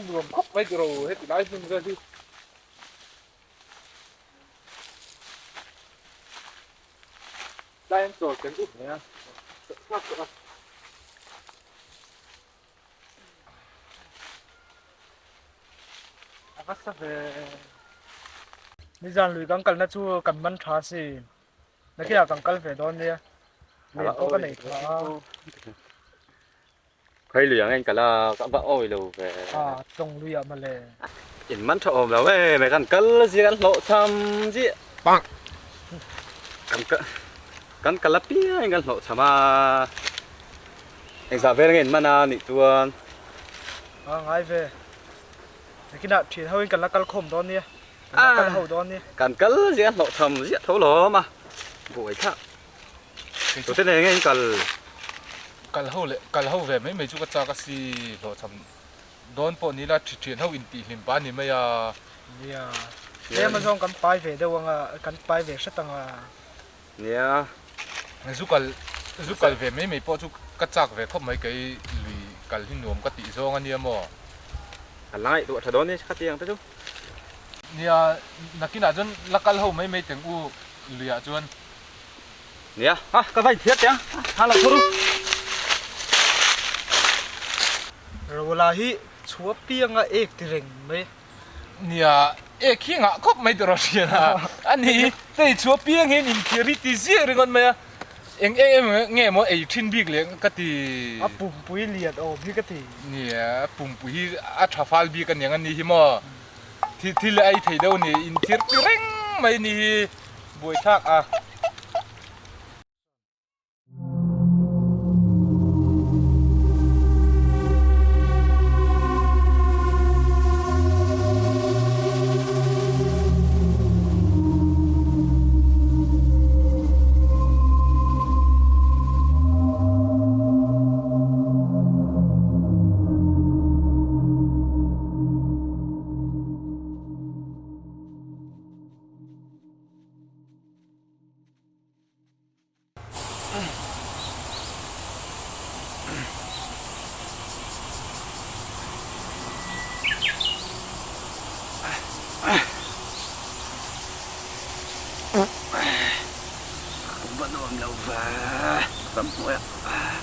nuam khawp mai tiraw heti lai hmun vel hi. Tlai an chawl tel up mai a, chawlh thlak tawh a. A va sa ve. Nizan lui kan kalna chu kan man tha si. Nakinah kan kal ve dawn nia. Len pawh ka nei tha a. Khawi lui ang en kal a, ka va awi lo ve. A, tlawng lui ah mawle. In man tha awm lo e, mai kan kal zia kan hlawh cham ziah. Kan kal kan kal apiang in kan hlawh cham a. Engzah vel nge in man a nih chuan. A ngai ve. Nakinah thian ho in kan la kal khawm dawn nia. Kan la kal ho dawn nia. Kan kal ziah kan hlawh cham ziah tho lawm a. Buai thlak. Tute nen nge in kal? Kal ho leh kal ho ve mai mai chu ka chak a si hlawhchham dawn pawh ni la thi thian ho in tih hlim pa ni mai a. Nia, tlem azawng kan pai ve deuh anga kan pai ve hret anga. Nia. Zu kal zu kal ve mai mai pawh chu ka chak ve khawp mai kei lui kal hi nuam ka tih zawng a nia maw. A la ngaihtuah tha dawn ni khatiang te chu. Nia, nakinah chuan la kal ho mai mai teng u luiah chuan. Nia, a ka vai thiat teh a, ha lo thur u. Rola hi chhuah pianga ek ti reng mai. Nia, ek hi ngah khawp mai tawh hriat a, a ni hei chhuah piang hian inthiar hi ti ziah ringawt mai a, eng em em nge maw ei thin bik leh ka ti. A pumpui lian awm hi ka ti. Nia, pumpui hi a tha fal bik aniang a ni hi maw, thil a ei thei deuh a ni, inthiar ti reng mai a ni hi. Buaithlak a. Va nuam lo ve ramhnuai ah.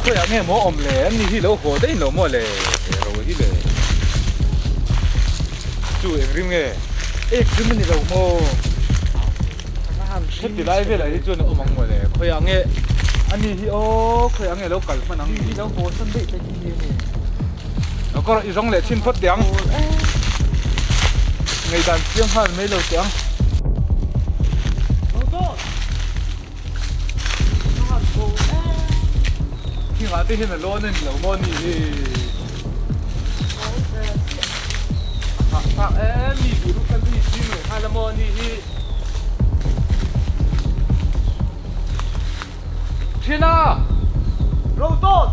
Khawiah nge maw awm le? Ani hi lo haw daih lo maw le? Ro hi le. Chu eng rim nge? Ek rim a ni lo maw? Heti lai velah hi chuan a awm ang maw le? Khawiah nge ani hi aw khawiah nge lo kal hman ang ni? Lo haw san daih te hi a ni. Lo kawr i zawng leh thin phawt teh ang. Ngaihdan chiang nghal mai lo teh ang. Thingah te hian a lawn a ni lo maw ni hi? A hahthlak em mi bihruk kan hi ching leh nghal a maw ni hi? Thiana! Ro tawt!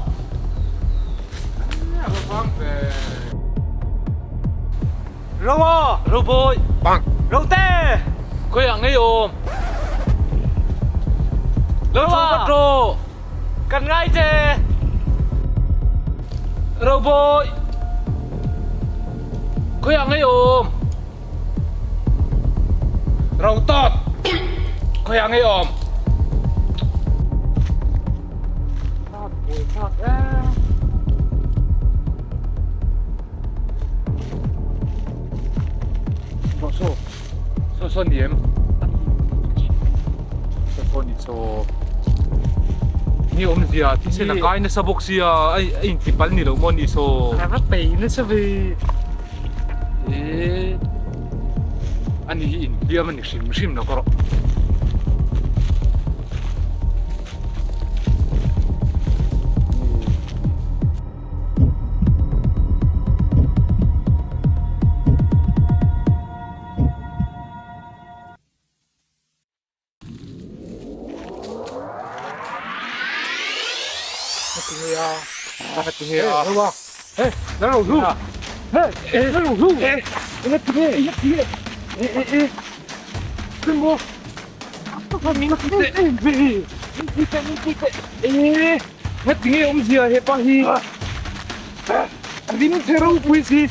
A va vang ve. Ro a! Ro bawi! Bang! Ro te! Khawiah ngei awm? Lo chho vat rawh! Kan ngai che! Ro bawi! Khawiah ngei awm? Ro tawt! Khawiah ngei awm? Saw saw saw ni em saw saw ni saw ni awmzia thisen a kai nasa bawk sia a a inti pal ni lo maw ni saw a va pei nasa ve e ani hi inhliam ani hrim hrim lo ka rawh. Ngatinge awmzia hepa hi a rim che ropui si.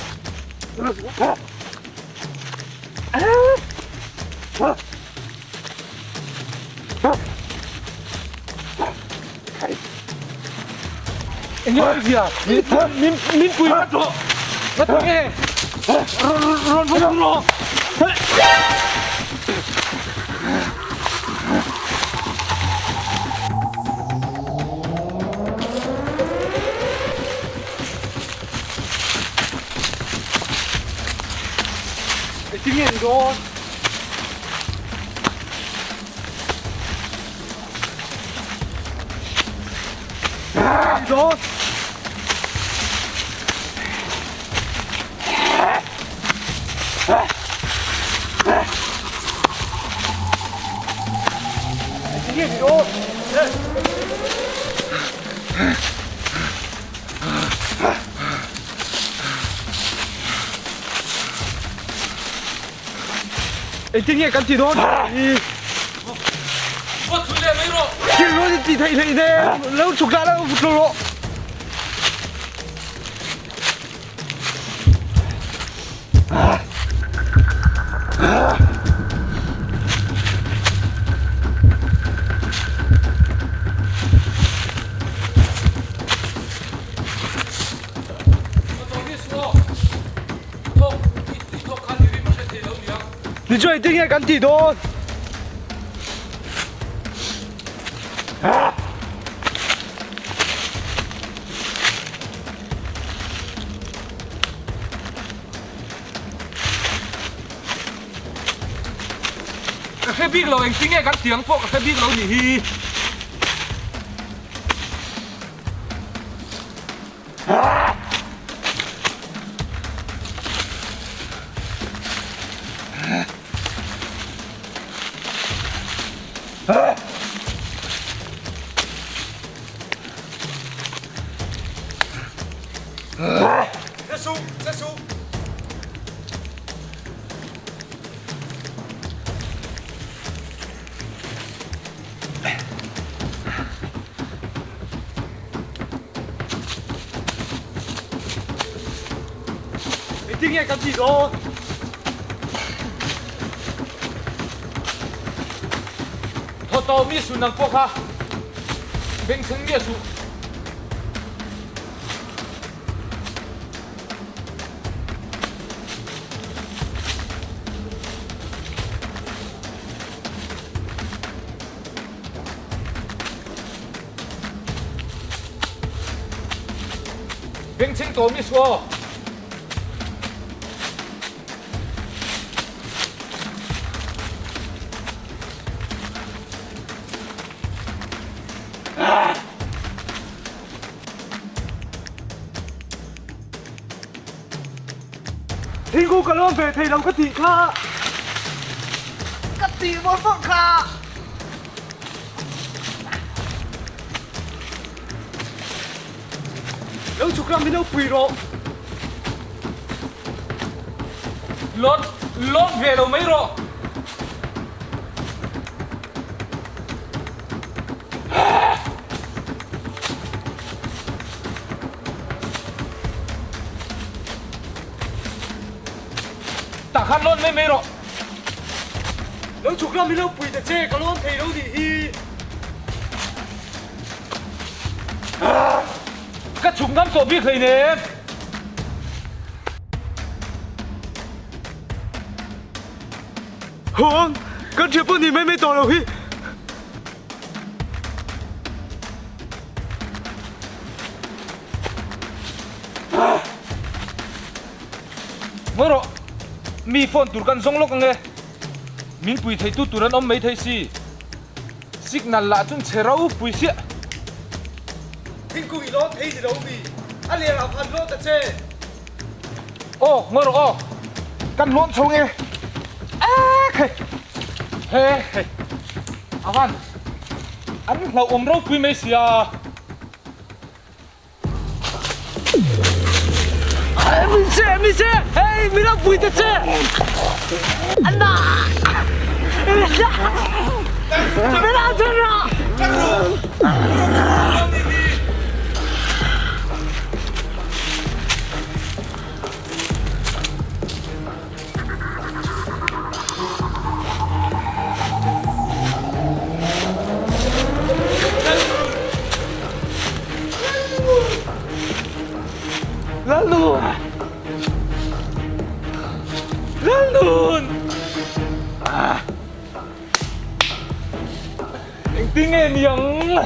Enge awmzia min min pui vat rawh ngatinge rawn rawn rawh. Engtin nge ni dawn? Ni dawn? Engtin nge kan ti dawn? Thil rawn in ti theih hleih nen lo chhuk lah lo vut rawh. Tichuan engtin nge kan tih dawn? Ka hre bik lo engtin nge kan tiang pawh ka hre bik lo nih hi. Engtin nge kan tih dawn? Thaw tawh mi sun ang pawh kha bengchheng miah suh. Bengchheng tawh mi suh aw. chu ka lawn ve thei lo ka tih kha. Ka tih mawlh mawlh kha. Lo chhuk ram hi lo pui rawh. Lawn lawn ve lo mai rawh. Tah khan lawn mai mai rawh. Lo chhuk ram hi lo pui ta che, ka lawn thei lo nih hi. Ka chhuk ngam tawh bik hleinem. Huang, kan thian pawh ni mai mai tawh lo hi. Ngawi rawh, mi phone tur kan zawng lawk ang e. Min pui theitu tur an awm mai thei si. Signal lah chun chhe ropui siah. Thingkung i lawn thei ni lo mi, a leh rah phan lawn ta che. Aw, ngawi rawh aw, kan lawn chho nge. Ek hei, he hei, a van an hlauhawm ropui mai sia. Min che, min che, hei min lo pui ta che. Anna! Min lo chhan rawh! Lalnun! Lalnun! Engtin nge ni ang?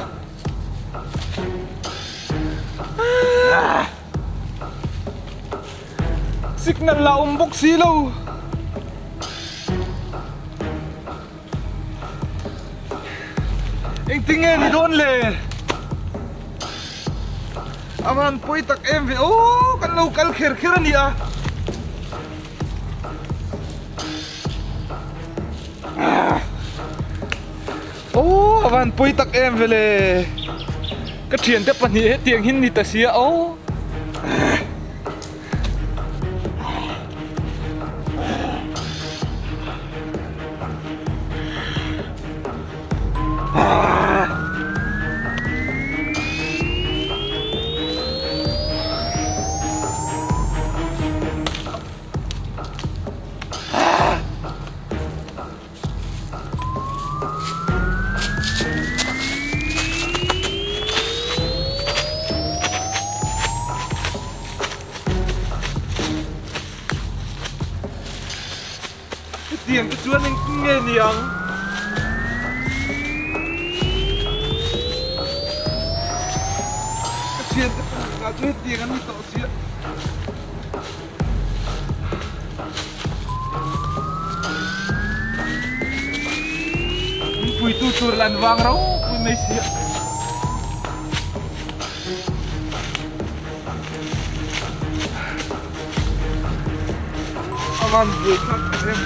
Signal la awm bawk si lo. Engtin nge ni dawn le? A van pawi tak em ve aw kan lo kal kher kher a ni a. Aw a van pawi tak em ve le. Ka thiante pahnih hetiang hin ni ta sia aw. Hetiang te chuan engtin nge ni ang? Ka thiante pahnih ah chuan hetiang an ni tawh sia. Min puitu tur lan vang ropui mai sia. A van buai thlak tak em.